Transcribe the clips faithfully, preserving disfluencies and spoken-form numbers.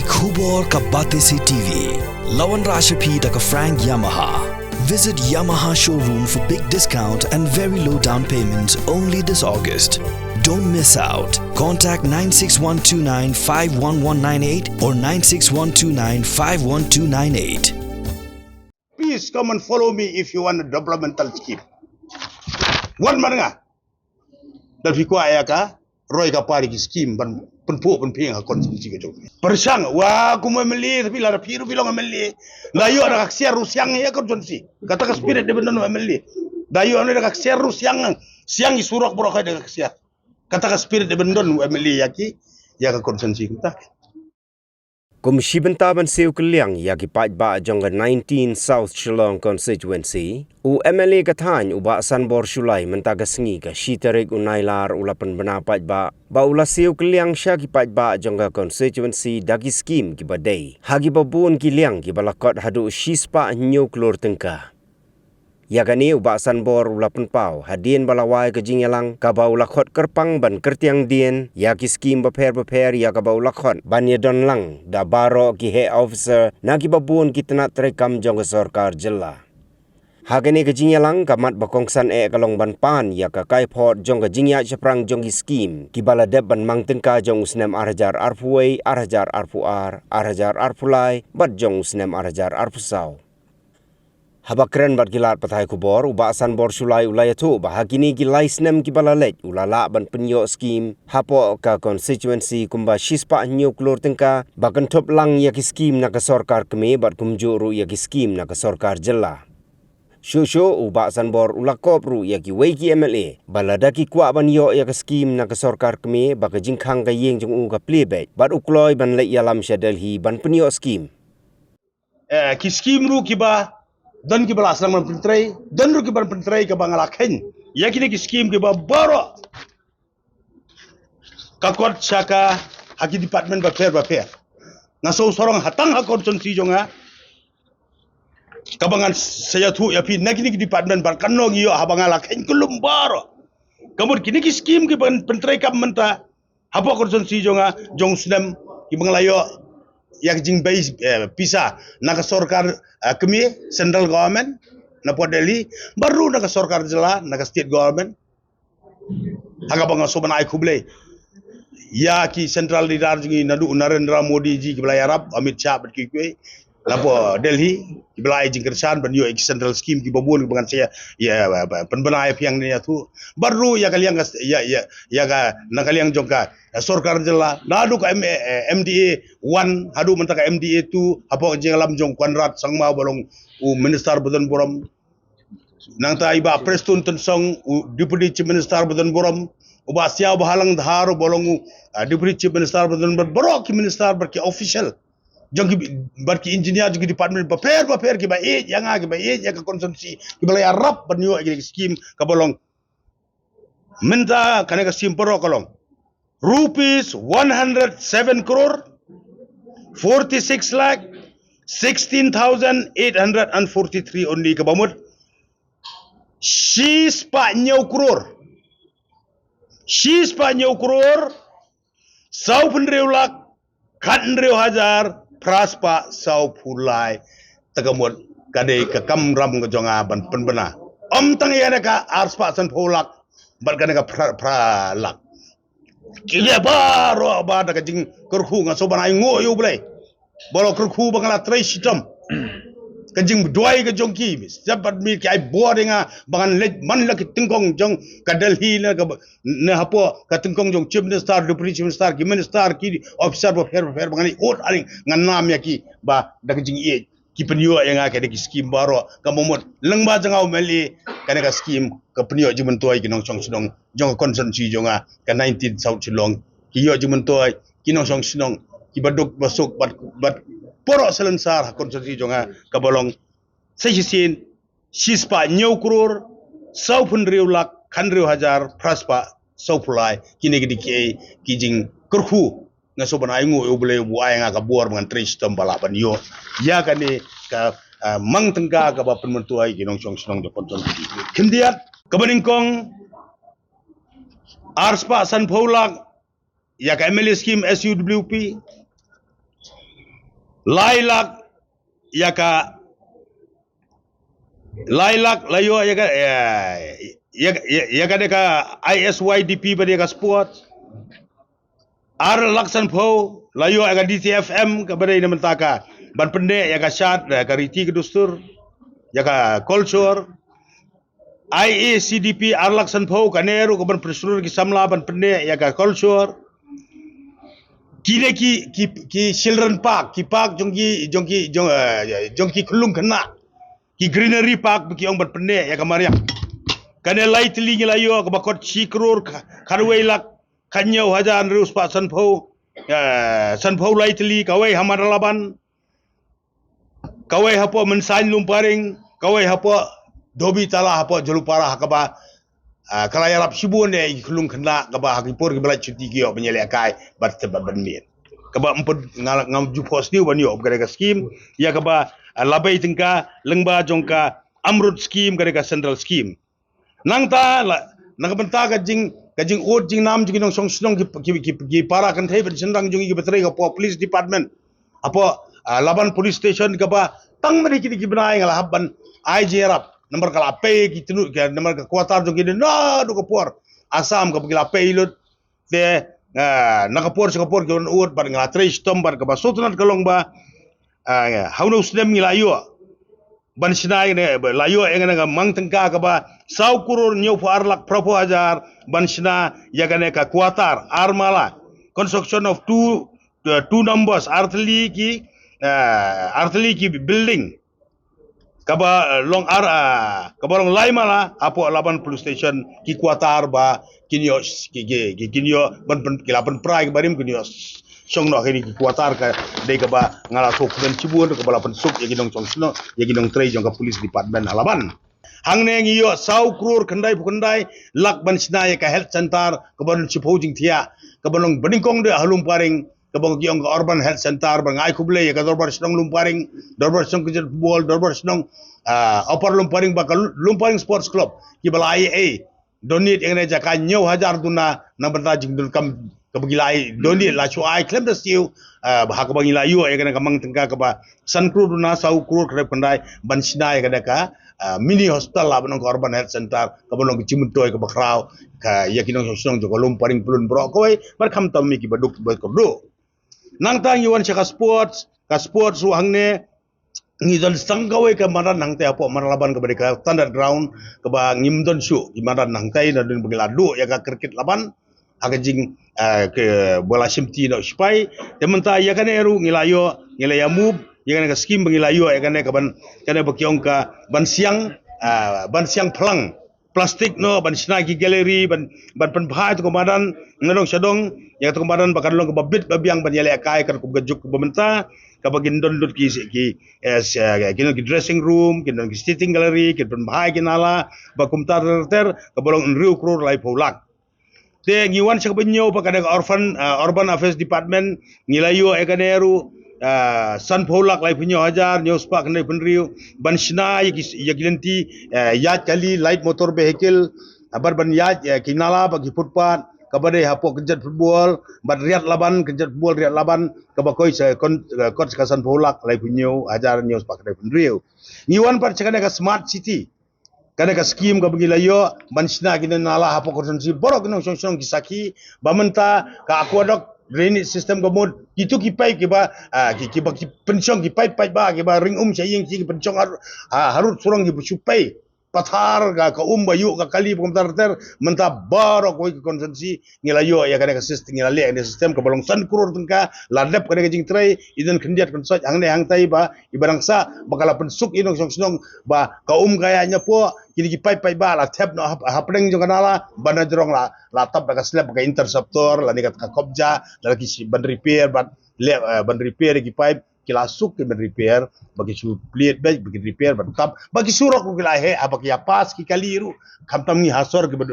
Khubor ka Batesi T V. La wanrah sha phi da ka Frank Yamaha. Visit Yamaha showroom for big discount and very low down payment only this August. Don't miss out. Contact nine six one two nine five one one nine eight or nine six one two nine five one two nine eight. Please come and follow me if you want a developmental scheme. Wan man nga. Da phi kwah ïa ka roi ka par ki scheme ban pynphuh pynphieng ha constituency ka jong. Pyrshang wa kum M L A, tapi lada phi ruh phi long M L A, da ïoh da ka ksiar ruh siang ïa constituency. Kata ka spirit dei ban don M L A. Da ïoh da ka ksiar ruh siang, siang i surok baroh ka da ka ksiar. Kata ka spirit dei ban don M L A ïa ki, ïa ka constituency kumta. Kum shi bynta ban siew kylliang ïa ki paidbah jong ka nineteen South Shillong Constituency, u M L A ka thaiñ u Bah Sanbor Shullai mynta ka sngi ka shi tarik u Nailar u la pynbna paidbah ba u la siew kylliang sha ki paidbah jong ka constituency da ki scheme kiba dei ha kiba bun ki liang kiba la khot haduh shi spah hynñiew klur tyngka. Ïa kane u Bah Sanbor u la pynpaw hadien ba la wai ka jingïalang kaba u la khot kyrpang ban kyrtiang dien ïa ki scheme bapher bapher ïa kaba u la khot ban ïadon lang da baroh ki heh officer na kiba bun ki tnat treikam jong ka sorkar jylla. Ha kane ka jingïalang ka mat ba kongsan eh ka long ban pan ïa ka kaiphod jong ka jingïaid shaphrang jong ki scheme kiba la dep ban mang tyngka jong u snem ar hajar arphew wei, ar hajar arphew ar, ar hajar arphew lai bad jong u snem ar hajar arphew saw. Haba kren bad ki lad pathai khubor, u Bah Sanbor Shullai u la ïathuh ba ha kine ki lai snem kiba la leit u la lah ban pynïoh scheme hapoh ka constituency kumba shi spah hynñiew klur tyngka ba kynthup lang ïa ki scheme na ka sorkar kmie bad kumjuh ruh ïa ki scheme na ka sorkar jylla. Shuh shuh u Bah Sanbor u la kop ruh ïa kiwei ki M L A ba lada ki kwah ban ïoh ïa ka scheme na ka sorkar kmie ba ka jingkhang ka ïing jong u ka plie beit bad u kloi ban leit ïalam sha Delhi ban pynïoh scheme. Eh, ki scheme ruh kiba don kiba la sdang ban pyntrei, don ruh kiba pyntrei kaba nga la kheiñ ïa kine ki scheme kiba baroh ka kot sha ka ha ki department bapher bapher. Nga sngewsarong ha tang ha constituency jong nga kaba ngan sa ïathuh ïa phi na kine ki department bad katno ngi ïoh haba nga la kheiñ kyllum baroh. Ka mut kine ki scheme kiba pyn-, pyntrei kam mynta hapoh constituency jong nga jong u snem kiba nga la ïoh ïa ka jingbei, eh, pisa na ka sorkar, eh, kmie, central government na pdeng Delhi, bad ruh na ka sorkar jylla, na ka state government. Ha kaba nga sngewbha ban ai khublei ïa ki central leader jong ngi naduh u Narendra Modi ji kiba la ïarap, Amit Shah bad kiwei kiwei. Napoh Delhi, kiba la ai jingkyrshan ban ïoh ïa ki central scheme kiba bun kiba ngan sa ïa, ïa, ïa, pynbna ïa phi hangne ïathuh. Bad ruh ïa ka liang ka, ïa, ïa, ïa ka, na ka liang jong ka, eh, sorkar jylla, naduh ka M-, eh, M D A one, haduh mynta ka M D A two, hapoh ka jingïalam jong Conrad Sangma ba long u minister ba don burom. Nangta i Bah Prestone Tynsong, u Deputy Chief Minister ba don burom, u Bah Siawbhalang Dhar ba long u, ah, Deputy Chief Minister ba don burom, baroh ki minister bad ki official jong ki, bad ki engineer jong ki department bapher bapher kiba ïeit ïa nga, kiba ïeit ïa ka constituency, kiba la ïarap ban ïoh ïa ki scheme kaba long. Mynta kane ka scheme baroh ka long rupees one hundred seven crore, forty-six lakh, sixteen thousand eight hundred and forty-three only, kaba mut shi spah hynñiew crore. Shi spah hynñiew crore, saw phew hynriew lak, khathynriew hajar, phra spah, saw phew lai. Te ka mut ka dei ka kamram ka jong nga ban pynbna. Ym tang ïa kane ka ar spah san phew lak, bad kane ka phra, phra lak. Ki ïa baroh ba da ka jingkyrkhu nga sngewbha ban ai nguh ïa U Blei. Baroh kyrkhu ba nga la trei shitom. Ka jingduwai ka jong ki, step bad mi ki ai bor ïa nga ba ngan leit man la ki tyngkong jong ka Delhi ne ka, ne hapoh ka tyngkong jong Chief Minister, Deputy Chief Minister, ki minister, ki officer bapher bapher ba ngan ïoh, aling ngan nam ïa ki ba da ka jingïeit ki pynïoh ïa nga kane ki scheme baroh, kaba mut lyngba jong nga U M L A, kane ka scheme ka pynïoh jingmyntoi ki nongshong shnong jong ka constituency jong nga ka nineteen South Shillong, ki ïoh jingmyntoi ki nongshong shnong kiba duk ba suk bad, bad baroh salonsar ha constituency jong nga, kaba long sa shisien shi spah hynñiew crore, saw phew hynriew lak, khathynriew hajar, phra spah, saw phew lai. Kine ki dei kiei ki jingkyrkhu. Nga sngewbha ban ai nguh ïa U Blei ba u ai ïa nga ka bor ba ngan trei shitom ba lah ban ïoh ïa kane ka, ah, mang tyngka kaba pynmyntoi ki nongshong shnong jong ka constituency. Khyndiat, kaba nyngkong ar spah san phew lak ïa ka M L A scheme S U W P. Lai lak ïa ka, lai lak la ïoh ïa ka, ïa, ïa, ïa, ïa ka dei ka I S Y D P bad ïa ka sport. Ar lak sanphew la ïoh ïa ka D T F M kaba dei na mynta ka ban pynneh ïa ka shad, ïa ka riti ka dustur, ïa ka culture. I A C D P ar lak sanphew kane ruh ka ban pynshlur ki samla ban pynneh ïa ka culture. Kine ki, ki, ki children park, ki park jong ki, jong ki, jong, eh, jong ki khyllung khynnah. Ki greenery park ba ki ong ban pynneh ïa ka mariang. Kane lai tylli ngi la ïoh kaba kot shi klur kha-, khatwei lak khathynñiew hajar hynriew spah sanphew, eh, sanphew lai tylli, kawei ha Madalaban, kawei hapoh Mynsain Lumparing, kawei hapoh Dobitala hapoh Jolupara, ha kaba, ah, ka la ïarap shibun ïa ki khyllung khynnah kaba ha ki por kiba la shuti ki ïoh ban ïalehkai bad step bad ban miet. Kaba ym pat nga, ngam ju phohs sniew ban ïoh ba ka dei ka scheme ïa kaba, ah, la bei tyngka lyngba jong ka AMRUT scheme, ka dei ka central scheme. Nangta la, na ka bynta ka jing, ka jingud jingnam jong ki nongshong shnong ki, ki, ki, ki para kynthei bad shynrang jong ngi kiba trei hapoh police department, hapoh, ah, Laban police station, kaba tang mynne kine ki bnai nga la hap ban ai jingïarap. Namar ka la pei ki tnu, ka, namar ka quarter jong ki naduh ka por Assam kaba ki la pei lut. Te, ah, na ka por sha ka por ki wan ud bad nga la trei shitom bad kaba sngewtynnat ka long ba, ah, ha une u snem ngi la ïoh ban shna ïa kane, ba la ïoh ïa kane ka mang tyngka kaba saw klur hynñiewphew ar lak phraphew hajar ban shna ïa kane ka quarter, ar mala, construction of two, uh, two numbers, ar tylli ki, uh, ar tylli ki building. Kaba, uh, long ar, uh, kaba long lai mala hapoh Laban police station, ki quarter ba kin ïoh, ki, ki, ki, kin ïoh ban, ban, ki la pynpra ïa ki barim, kin ïoh shong noh ha kine ki quarter. Ka dei kaba nga la sngewkmen shibun, kaba la pynsuk ïa ki nongshong shnong, ïa ki nongtrei jong ka police department ha Laban. Hangne ngi ïoh saw klur khyndaiphew khyndai lak ban shna ïa ka health center, kaba don shiphew jingthiah, kaba long banyngkong de ha Lumparing, kaba ki ong ka urban health center, ba nga ai khublei ïa ka dorbar shnong Lumparing, dorbar shnong Kjat Bol, dorbar shnong, ah, Upper Lumparing, ba ka Lumparing Sports Club, kiba la ai ei donate ïa kane jaka hynñiew hajar duna na bynta jingdonkam kaba ki la ai donate, la shu ai khlem da siew, ah, ha kaba ngi la ïoh ïa kane ka mang tyngka kaba san klur duna, saw klur khyndai ban shna ïa kane ka, ah, mini hospital, la ban ong ka urban health center, kaba long ka jingmyntoi kaba khraw ka ïa ki nongshong shnong jong ka Lumparing Pyllun Broh kawei bad khamtam ïa kiba duk ba kyrduh. Nangta ngi wan sha ka sports, ka sports ruh hangne ngi don tang kawei ka madan hangtei hapoh Madalaban kaba dei ka standard ground, kaba ngim don shuh ki madan hangtei, na don ba ngi la duh ïa ka cricket Laban ha ka jing, eh, kaba la shimti na u sipai. Te mynta ïa kane ruh ngi la ïoh, ngi la ïa move ïa kane ka scheme ba ngi la ïoh ïa kane ka ban, kane ba ki ong ka ban siang, eh, ban siang phlang plastik noh, ban shna ki gallery, ban, ban pynbha ïa ka madan. Nga dang shu ong ïa ka madan ba kan long kaba bit ba biang ban ïalehkai, kan kum ka juk kaba mynta, kaba kin don lut ki, ki, eh, ki, ki dressing room, kin don ki sitting gallery, kin pynbha ïa ki nala, ba kumta ter ter, kaba long hynriew klur laiphew lak. Te ngi wan sha kaba hynñiew, ba kane ka urban, ah, Urban Affairs Department, ngi la ïoh ïa kane ruh, ah, sanphew lak laiphew hynñiew hajar hynñiew spah khyndaiphew hynriew ban shna ïa ki, ïa ki lynti, eh, ïaid kali, light motor vehicle, ah, bad ban ïaid, eh, ki nala bad ki footpath, kaba dei hapoh Kynjat Football bad Riat Laban, Kynjat Football Riat Laban, kaba koi sa kon, eh, kot sa ka sanphew lak laiphew hynñiew hajar hynñiew spah khyndaiphew hynriew. Ngi wan pat sha kane ka smart city, kane ka scheme kaba ngi la ïoh ban shna kine nala hapoh constituency baroh ki nongshong shnong ki sakhi, ba mynta ka aqueduct drainage system ka mut, kitu ki pipe kiba, ah, ki, kiba ki pynshong, ki pipe, pipe ba kiba ring um sha ïing ki, ki pynshong har, ha, harud surong kiba shu pei pathar ka, ka um ba ïuh ka kali ba kumta ter ter. Mynta baroh kawei ka constituency ngi la ïoh ïa kane ka system, ngi la leh ïa kane ka system kaba long san klur tyngka, la dep kane ka jingtrei, i don khyndiat khynsoit hangne hangtai ba iba dang sah, ba ka la pynsuk ïa i nongshong shnong ba ka um ka ïaid napoh, kine ki pipe, pipe ba la thep noh hap-, hapdeng jong ka nala, ba na jrong la, la tap da ka slab, ka interceptor, lane ka, ka kobja, la ki shi ban repair, ban leh, eh, ban repair ïa ki pipe, ki la suk ki ban repair, ba ki shu plied beit, ba ki repair, ban tap, ba ki surok ruh ki la heh, ba ki ïa pass ki kali ruh, khamtam ngi ha sor kiba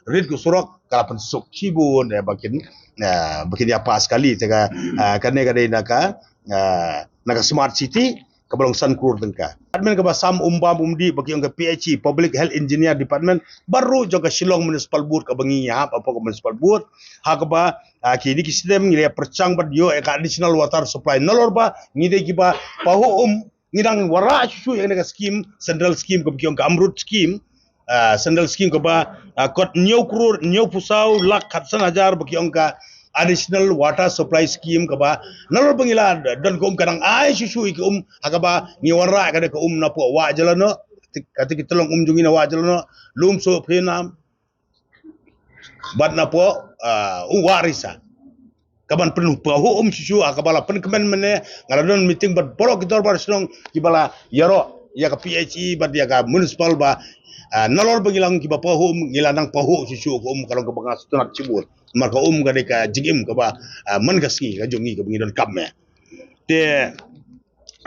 rit ki surok, ka la pynsuk shibun, eh, ba kin, eh, ba kin ïa pass kali, te ka, eh, kane ka dei na ka, eh, na ka smart city, kaba long san klur tyngka. Department kaba sam um bam um dih ba ki ong ka P H E, Public Health Engineer Department, bad ruh jong ka Shillong Municipal Board kaba ngi ïahap hapoh ka Municipal Board, ha kaba ah, kine ki snem ngi la pyrshang bad ïoh ïa ka additional water supply. Nalor ba ngi dei kiba pahuh um, ngi dang wanrah shuh shuh ïa kane ka scheme, central scheme kaba ki ong ka AMRUT scheme, ah, central scheme kaba, ah, kot hynñiew klur hynñiew phew saw lak khatsan hajar ba ki ong ka additional water supply scheme kaba nalor ba ngi la don ka um ka dang ai shuh shuh ïa ka um, ha kaba ngi wanrah ïa kane ka um napoh Wah Jyllanoh, kata ki tyllong um jong ngi na Wah Jyllanoh, Lumsohpheinam, bad napoh, ah, u Wah Risa. Kaban pynpahuh um shuh shuh, ah, kaba la pynkmen mynne, nga la don meeting bad baroh ki dorbar shnong kiba la ïaroh ïa ka P H E bad ïa ka municipal ba, ah, nalor ba ngi long kiba pahuh um, ngi la nang pahuh shuh shuh ka um, ka long kaba nga sngewtynnat shibun. Namar ka um ka dei ka jingim kaba, ah, man ka sngi ka jong ngi kaba ngi donkam ïa. Te,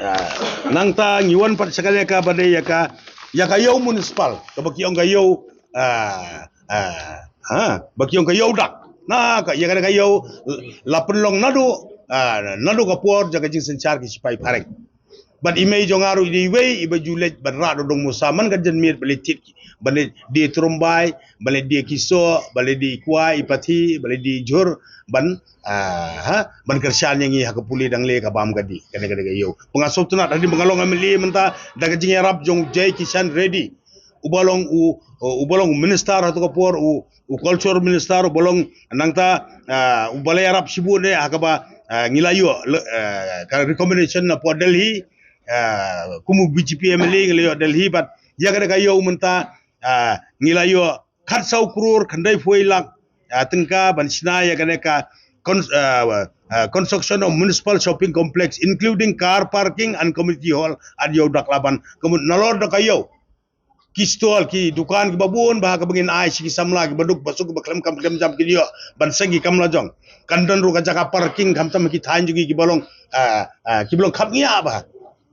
ah, nangta ngi wan pat sha kane kaba dei ïa ka, ïa ka ïew municipal, kaba ki ong ka ïew, ah, ah, ha, ba ki ong ka ïew dak. Na ka, ïa kane ka ïew la pynlong naduh, ah, naduh ka por jong ka jingsynshar ki shipai phareng. Bad i mei jong nga ruh i dei iwei iba ju leit ban rah da u dong musa man ka janmiet ba leit thied, ba leit die trumbai, ba leit die kisoh, ba leit die kwai, i pathi, ba leit die jhur, ban, ah, ha, ban kyrshan ïa ngi ha ka pule dang le ka bam ka dih, kane kane ka ïew. Ba nga sngewtynnat hadien ba nga long M L A mynta da ka jingïarap jong Jai Kishan Reddy, uba long u, uba long u minister ha kato ka por, u, u culture minister, uba long nangta, ah, uba la ïarap shibun eh ha kaba, ah, ngi la ïoh le, ah, ka recommendation napoh Delhi, ah, kum u B J P M L A ngi la ïoh Delhi bad ïa kane ka ïew mynta, ah, ngi la ïoh khatsaw klur khyndai phew lak, ah, tyngka ban shna ïa kane ka con-, ah, ah, construction of municipal shopping complex including car parking and community hall at Ïewdak Laban. Ka mut nalor da ka ïew, ki stall, ki dukan kiba bun ba ha kaba ngin ai sha ki samla kiba duk ba suk ba khlem kam khlem jam kin ïoh ban seng ki kam lajong. Kan don ruh ka jaka parking khamtam ki thaiñ jong ngi kiba long, ah, ah, kiba long khapngiah ba ha.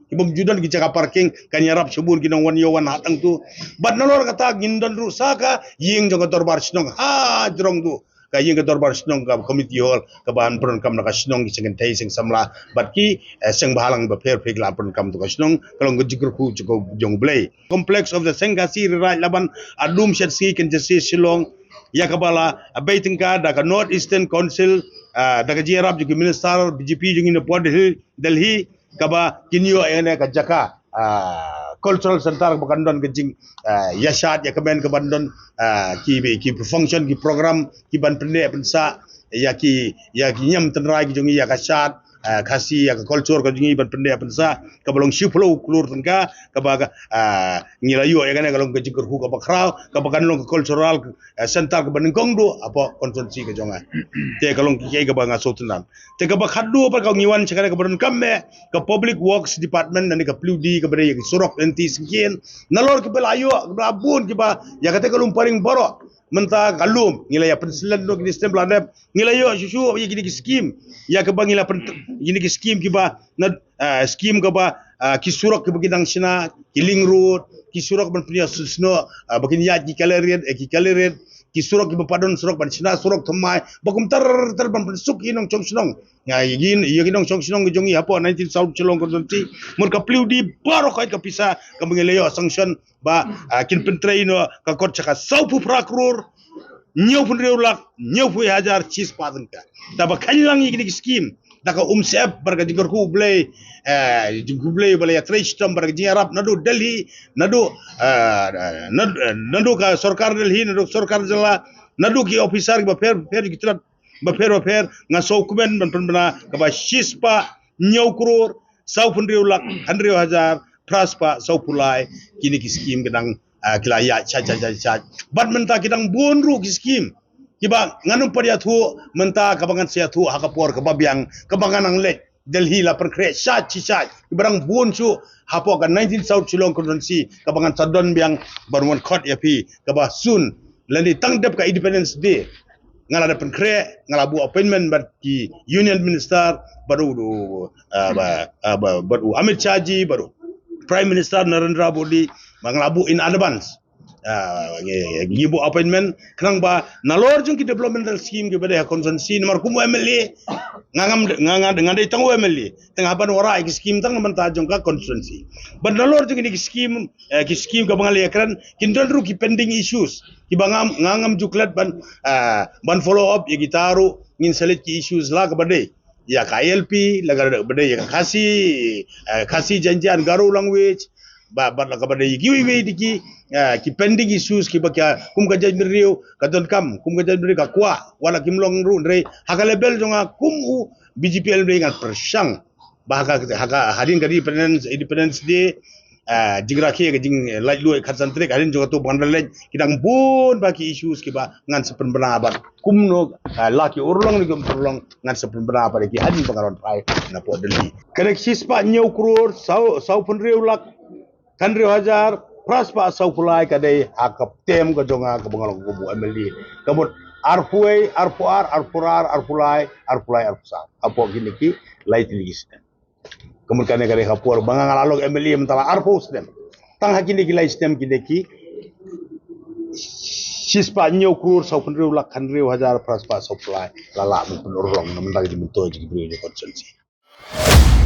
Kibym ju don ki jaka parking, kan ïarap shibun ki nongwan ïew wan ha tang tu. Bad nalor kata ngin don ruh sa ka ïing jong ka dorbar shnong ha jrong tu. Ka ïing ka dorbar shnong, ka community hall, kaba pyndonkam na ka shnong, ki seng kynthei, seng samla bad ki, eh, seng bhalang bapher bapher ki la pyndonkam tu ka shnong, ka long ka jingkyrkhu jong U Blei. Complex of the Sengkhasi Riraij Laban, Adum Shet Sngi Kynjase Shillong, ïa kaba la, ah, bei tyngka da ka North Eastern Council, ah, da ka jingïarap jong ki minister B J P jong ngi napoh Delhi, Delhi, kaba kin ïoh ïa kane ka jaka, ah, cultural center kaba kan don ka jing, ah, ïa shad ïa kmen kaban don, ah, ki, ki function, ki program kiban pyndep pynsah ïa ki, ïa ki niam tynrai ki jong ngi ïa ka shad, ah, Khasi, ïa ka culture ka jong ngi ban pyndep pynsah, kaba long shiphew klur tyngka, kaba ka, ah, ngi la ïoh ïa kane ka long ka jingkyrkhu kaba khraw, kaba kan long ka cultural, ah, center kaba nyngkong duh hapoh constituency ka jong nga. Te ka long kiei kaba nga sngewtynnat. Te kaba khatduh pat ka ngi wan sha kane kaba donkam eh, ka Public Works Department, lane ka P W D, kaba dei ïa ki surok lynti syngkien. Nalor kiba la ïoh, kiba la bun kiba, ïa kata ka lum paring baroh. Mynta ka lum, ngi la ïa pynslem noh kine ki snem ba la dep. Ngi la ïoh shuh shuh ïa kine ki skim. Ïa kaba ngi la pyn, kine ki skim kiba, na, ah, skim kaba, ah, ki surok kiba ki dang shna, ki link road, ki surok ban pynïasnoh, ah, ba kin ïaid ki kali rit, eh, ki kali rit, ki surok kiba pat don surok ban shna surok thymmai, ba kumta ter ter ban pynsuk ïa ki nongshong shnong. Ïa, ïa ki, ïa ki nongshong shnong ki jong ngi hapoh nineteen South Shillong Constituency. Mut ka P W D baroh khoit ka pisa kaba ngi la ïoh sanction ba, ah, kin pyntrei noh ka kot sha ka sawphew phra klur hynñiewphew hynriew lak hynñiewphew hajar shispah tyngka. Te ba kheiñ lang ïa kine ki skim da ka umsyep bad ka jingkyrkhu U Blei, eh, jingkyrkhu U Blei ba la ïatrei shitom bad ka jingïarap naduh Delhi, naduh, eh, nad-, eh, naduh ka sorkar Delhi, naduh sorkar jylla, naduh ki officer kiba pher pher, ki tnat bapher bapher, nga sngewkmen ban pynbna kaba shispah hynñiew klur sawphew hynriew lak hynriew hajar phraspah sawphew lai, kine ki skim ki dang, ah, ki la ïaid shait shait shait shait. Bad mynta ki dang bun ruh ki skim kiba ngan ym pat ïathuh mynta, kaba ngan sa ïathuh ha ka por kaba biang, kaba ngan nang leit Delhi la pynkhreh shait shi shait, kiba dang bun shuh hapoh ka nineteen South Shillong Constituency, kaba ngan sa don biang ban wan khot ïa phi, kaba soon, lane tang dep ka Independence Day, nga la dep pynkhreh, nga la buh appointment bad ki Union Minister, bad u, ah, ba, ah, ba, bad u Amit Shah ji, bad u Prime Minister Narendra Modi, ba nga la buh in advance. ah, ngi ngi buh appointment khnang ba nalor jong ki developmental scheme kiba dei ha constituency, namar kum u M L A nga ngam nga nga nga dei tang u M L A, tang haba nga wanrah ïa ki scheme tang na bynta jong ka constituency. Bad nalor jong kine ki scheme, eh, ki scheme kaba nga la ïakren, kin don ruh ki pending issues kiba ngam nga ngam ju klet ban, eh, ban follow up ïa kita ruh. Ngin sa leit ki issues la kaba dei ïa ka I L P, la kaba dei ïa ka Khasi, eh, Khasi Jaintia and Garo language, ba, bad la kaba dei ïa kiwei kiwei de ki, eh, ki pending issues kiba ka kum ka jaitbynriew ka donkam, kum ka jaitbynriew ka kwah, wat la kim long ruh, hynrei ha ka level jong nga kum u B J P L M D ngan pyrshang ba ha ka, ha ka, hadien ka Independence, Independence Day, ah, jingrakhe ka jinglaitluid khatsan tarik, hadien jong katu ba ngan leit, ki dang bun bha ki issues kiba ngan sa pynbna bad kumno, ah, la ki urlong ne kim urlong, ngan sa pynbna bad ki hadien ba ngan wan phai napoh Delhi. Ka dei shispah hynñiew klur saw, saw phew hynriew lak hynriew hajar phra spah saw phew lai ka dei ha ka term ka jong nga kaba nga long kum u M L A. Ka mut arphew, arphew ar, arphew ar, arphew lai, arphew lai, arphew saw. Hapoh kine ki lai tylli ki snem. Ka mut kane ka dei ka por ba nga nga la long M L A mynta la arphew snem. Tang ha kine ki lai snem kine ki shispah hynñiew klur saw phew hynriew lak hynriew hajar phra spah saw phew lai la lah ban pynurlong na bynta ki jingmyntoi jong ki briew jong ka constituency.